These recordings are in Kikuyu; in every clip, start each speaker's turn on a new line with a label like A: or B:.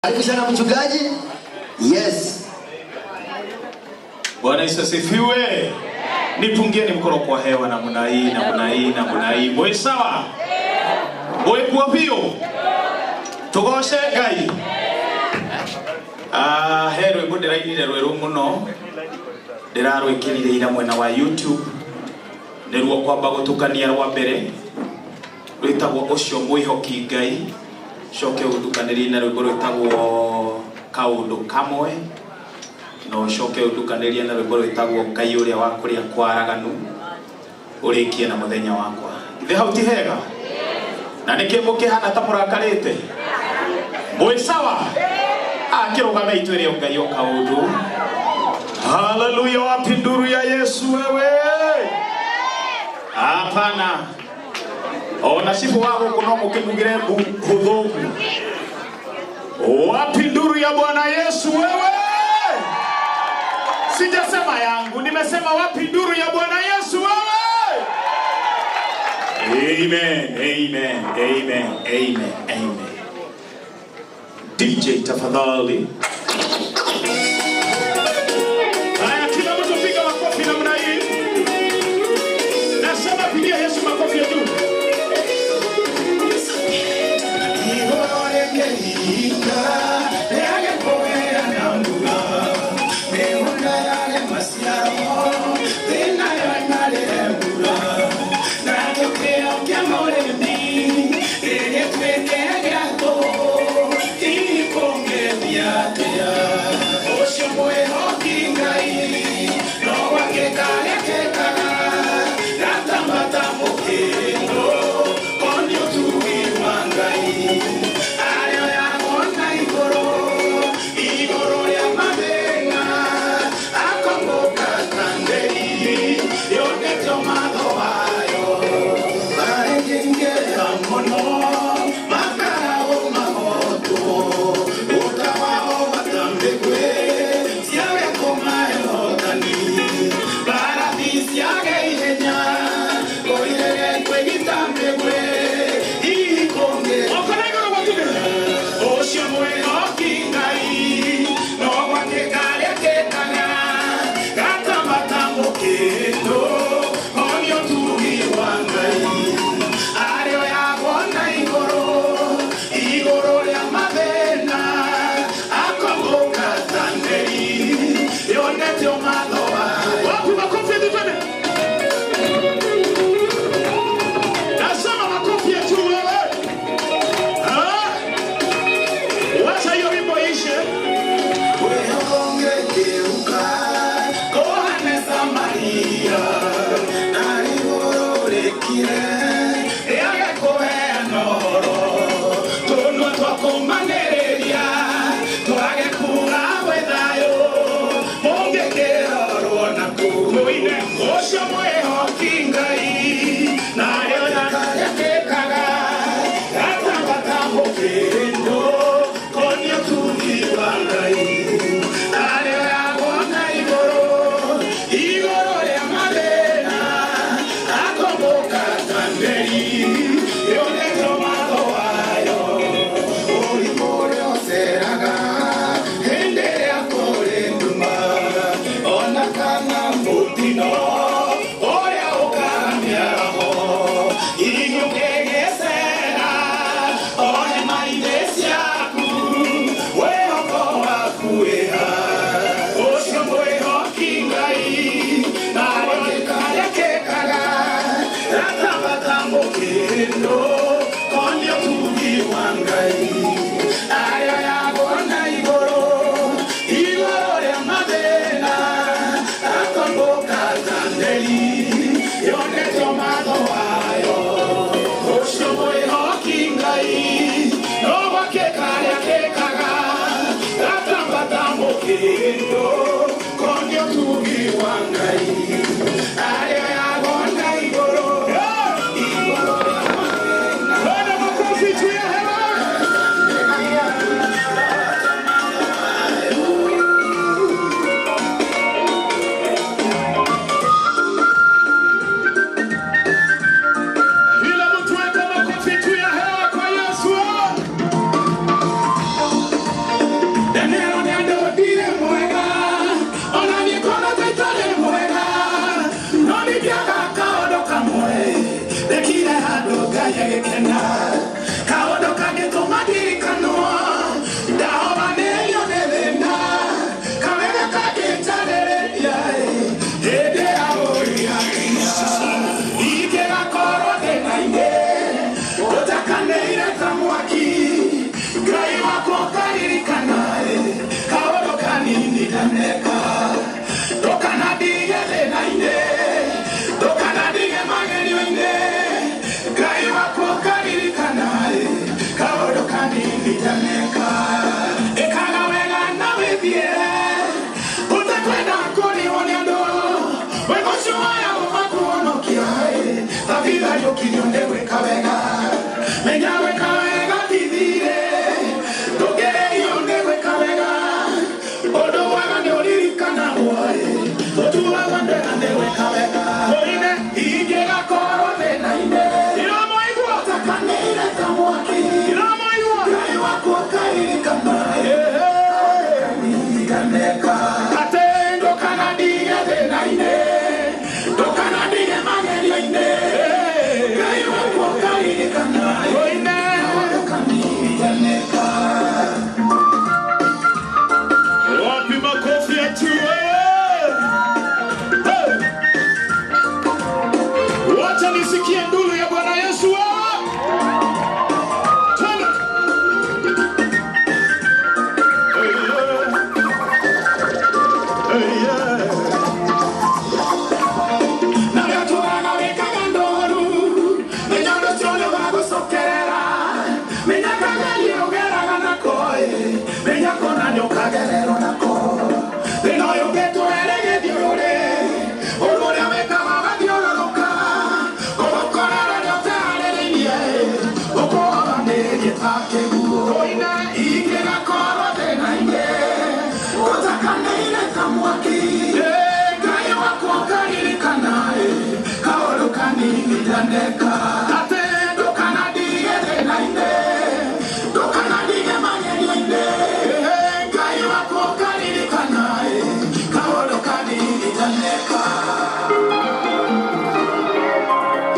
A: Karibu sana mchungaji. Yes.
B: Bwana Yesu asifiwe. Nipungieni mkono kwa hewa namna hii, namna hii, namna hii. Mwe sawa? Mwe kuwa biũ? Tugoce Ngai. Ah, he rwĩmbo ndĩrainire rwerũ mũno ndĩrarwĩkĩrire ira mwena wa YouTube, nĩruo kwamba gũtukania rwa mbere, rwĩtagwo Ũcio Mwĩhoki Ngai. Coke ũndukanĩrie na rwĩmbo rwĩtagwo Kaũndũ Kamwe, na ũcoke ũndukanĩrie na rwĩmbo rwĩtagwo Ngai Ũrĩa wa Kũrĩa Kwaraganu, ũrĩkie na Mũthenya Wakwa. Ithe hau ti hega? Na nĩkĩ mũkĩhana ta mũrakarĩte? Mwĩ sawa? Akĩrũgame itwĩre o Ngai o kaũndũ. Haleluya! Wapi nduru ya Yesu wewe? Hapana. Ona cibu wa gũkũ no mũkĩmugire mbu hũthũku. Wapi nduru ya Bwana Yesu wewe? Sijasema yangu, nimesema wapi nduru ya Bwana Yesu wewe? Amen, amen, amen, amen, amen. DJ tafadhali. Haya, kila mtu piga makofi namna hii. Nasema pigia Yesu makofi ya juu.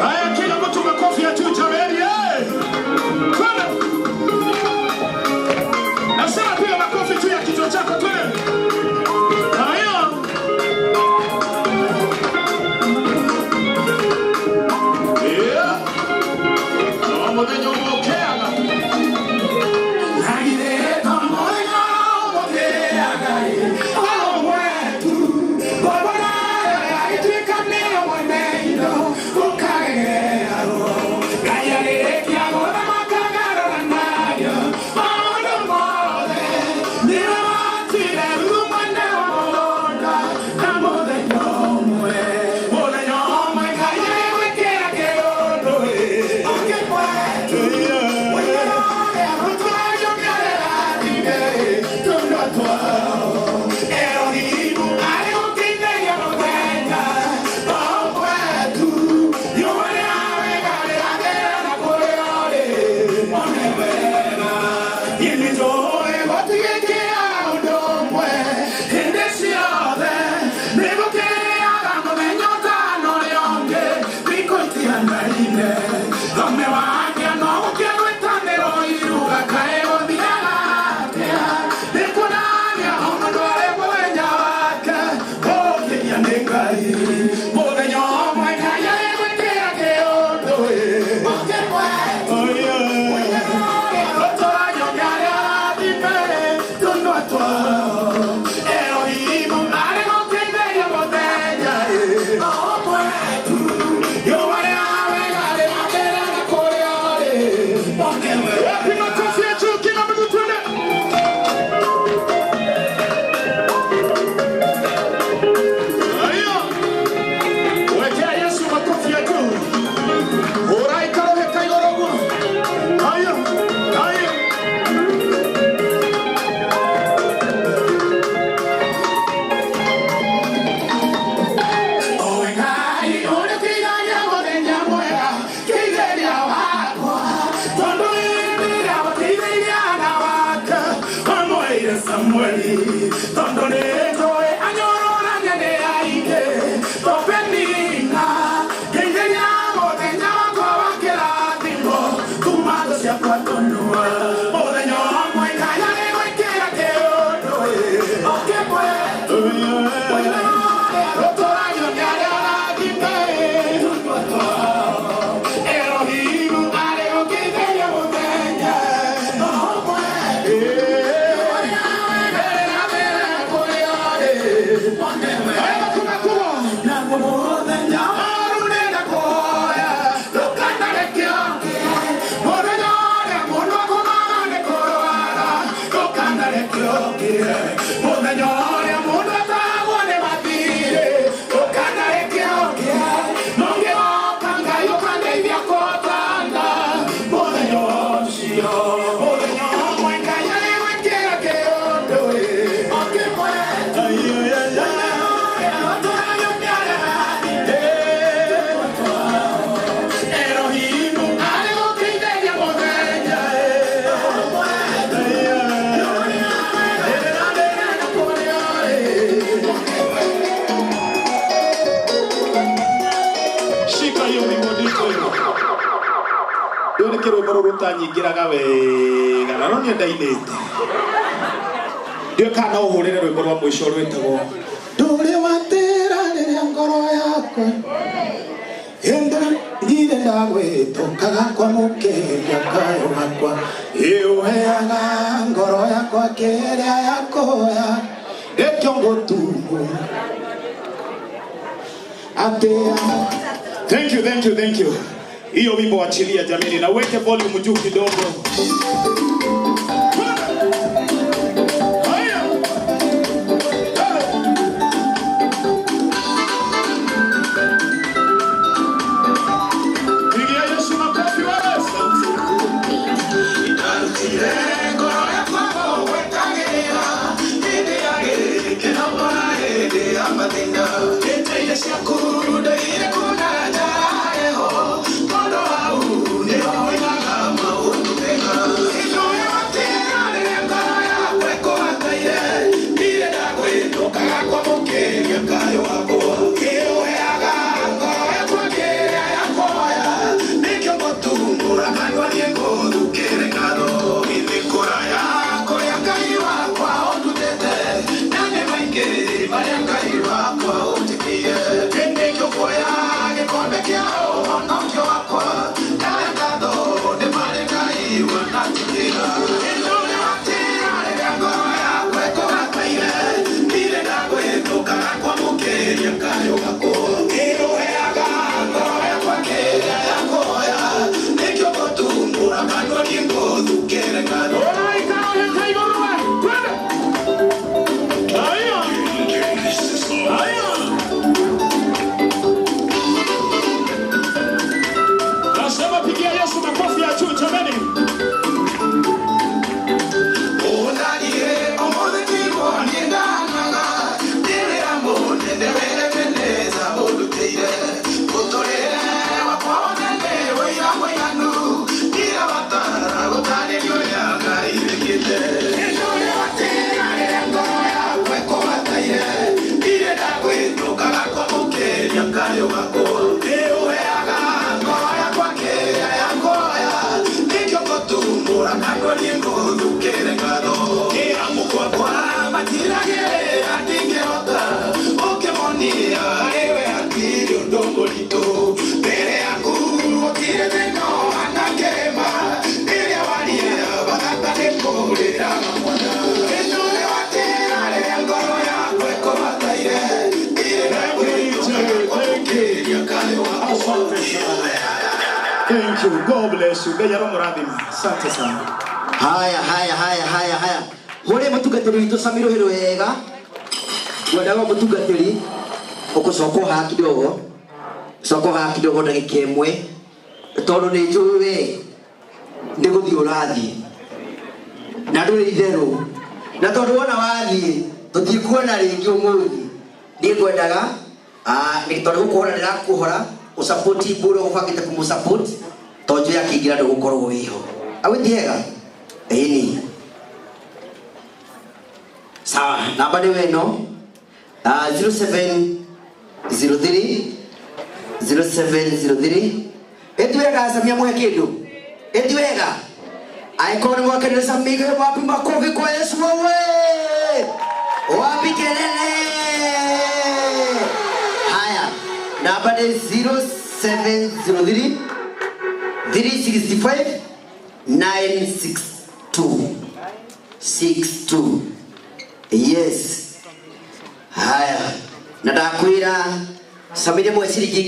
B: Haya, kila mtu makofi ya juu jameni. Twende. Nasema piga makofi juu ya kichwa chako, twende. Haya. Yeah. No muthenya ũmũkeaga. Wapi makofi ya juu, kila mtu twende. Haya. Wekea Yesu makofi ya juu. Uraikaroheka igoro ũguo. Haya. Haya. Shika hiyo mimodito hiyo. Rĩu nĩ kĩrwĩmbo rũrũ rũtanyingĩraga wega na no niĩ ndainĩte. Ndiũĩ kana no ũhũrĩre rwĩmbo rwa mũico rwĩtagwo Ndũrĩ watĩra rĩrĩa ngoro yakwa ĩndĩ ngire ndagwĩtũkaga kwamũkĩria kayũ gakwa ĩũheaga ngoro yakwa kĩrĩa yakũya nĩkĩo ngũtumbũ atĩa. Thank you, thank you, thank you. Hiyo wimbo achilia jameni, na uweke volume juu kidogo. Haya. Pigia Yesu makofi wewe. Thank you. God bless you. Ngai aromũrathima. Asante sana.
A: Haya, haya, haya, haya, haya. Hore mutungatiri witũ Sami Rũhĩ wega. Ngwendaga mũtungatĩri ũgũcoka haha kidogo. Coka haha kidogo ndagĩka ĩmwe. Tondũ nĩ njũĩ we nĩ gũthiĩ ũrathiĩ. Na ndũrĩ itherũ. Na tondũ wona wathiĩ tũtikuona rĩngĩ ũmũthĩ. Niĩ ngwendaga nĩ tondũ gũkũhora ndĩrakũhora ũsupport mbũrũ ũbangĩte kũmũsupport tondũ njũĩ akĩingĩra ndũgũkorwo wĩho. Agwĩti hega? Ĩni. Sawa, namba nĩ weno 0703 0703. Ĩti wega Samia muhe kĩndũ. Ĩti wega. Angĩkorwo nĩ mwakenire Samia wapi makofi kwa Yesu wewe. Wapi kelele. Haya, namba nĩ 0703 365 962 62. Yes. Haya, na ndakwĩra Samia mwe ciringi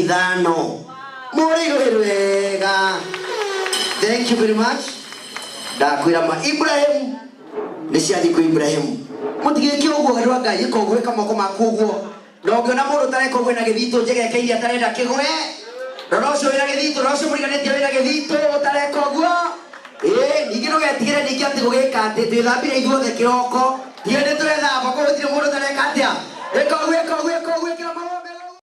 A: 5,000. Mũrĩ wega. Thank you very much. Ndakwĩra ma Ibrahim nĩ ciathiĩ kwĩ Ibrahim. Mũtigĩke ũguo andũ a Ngai, ĩka ũguo, ĩka moko maku ũguo. Na ũngĩona mũndũ ũtareka ũguo na gĩthitũ njegeke iria atarenda kĩgwe. Rora ũcio wĩna gĩthitũ, rora ũcio mũriganĩtie wĩna gĩthitũ ũtareka ũguo. Ĩĩ, ningĩ ndũgetigĩre ningĩ atĩ gũgĩka atĩ twĩthambire ithuothe kĩroko. Tiga nĩ tũrethamba, koguo gũtirĩ mũndũ ũtarenda